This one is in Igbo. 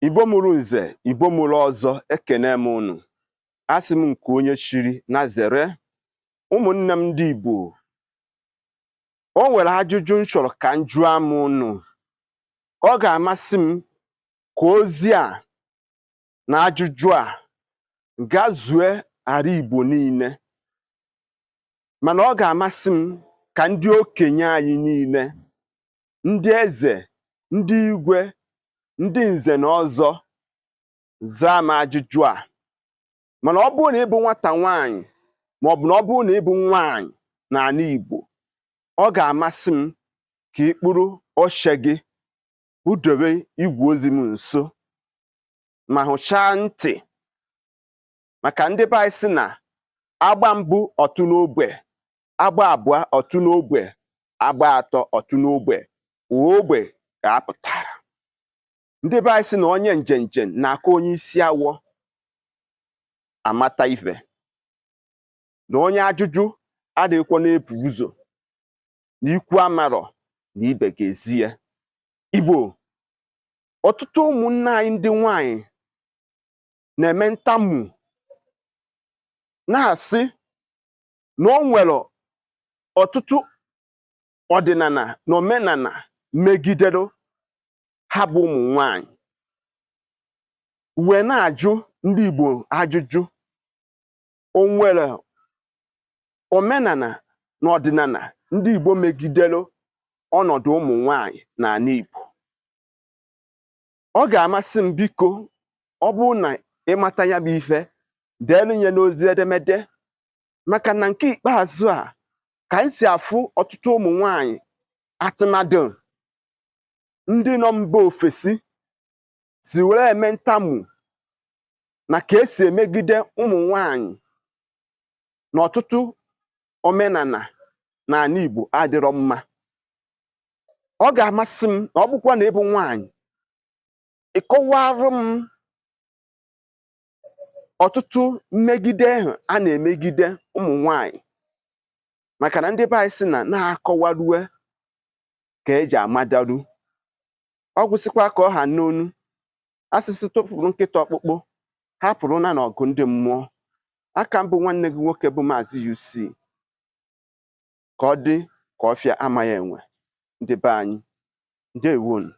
Igbo mụrụ nze, Igbo mụrụ ọzọ, ekene m unu. Asị m nke onye chiri na zere. Ụmụnne m ndị Igbo, o nwere ajụjụ m chọrọ ka m jụọ m unu. Ọ ga-amasị m ka ozi a na ajụjụ a gazue ala Igbo niile, mana ọ ga-amasị m ka ndị okenye anyị niile, ndị eze, ndị igwe, ndị nze na ọzọ zaa m ajụjụ a. Mana ọ bụrụ na ị bụ nwata nwaanyị, maọbụ na ọ bụrụ na ị bụ nwaanyị n'ala Igbo, ọ ga-amasị m ka ị kpụrụ oche gị kpụdobe igwe ozi m nso ma hụchaa ntị, maka ndị be anyị sị na agba mbụ ọtụ n'ogbe, agba abụọ ọtụ n'ogbe, agba atọ ọtụ n'ogbe, ogbe ga-apụtara. Ndị be anyị sị na onye njenje na-aka onye isi awọ amata ife, na onye ajụjụ adịghịkwa na-ebu ụzọ na ikwu amarọ na ibe ga-ezi ya. Igbo, ọtụtụ ụmụnne anyị ndị nwanyị na-eme ntamu na-asị na o nwere ọtụtụ ọdịnala na omenala megidere ha bụ ụmụ nwanyị, wee na-ajụ ndị Igbo ajụjụ: o nwere omenala na ọdịnala ndị Igbo megidere ọnọdụ ụmụ nwanyị n'ala Igbo? Ọ ga-amasị m, biko, ọ bụrụ na ịmata ya bụ ife, deelu ya n'ozi edemede, maka na nke ikpeazụ a ka anyị si afụ ọtụtụ ụmụ nwanyị, atụmadụ ndị nọ mba ofesi, si were eme ntamu na ka esi emegide ụmụ nwanyị na ọtụtụ omenala n'ala Igbo adịrọ mma. Ọ ga-amasị m na ọ bụkwa na ịbụ nwanyị, ịkọwarụ m ọtụtụ mmegide ahụ a na-emegide ụmụ nwanyị, maka na ndị be anyị sị na na-akọwarue ka eji amadaru. Ọ gwụsịkwa ka ọ ha n'onu asịsị tụpụrụ nkịta ọkpụkpụ hapụrụ na n'ọgụ ndị mmụọ. Aka mbụ, nwanne gị nwoke bụ Maazị UC. Ka ọ dị ka ọfịa amaghị enwe. Ndị be anyị, ndewonu.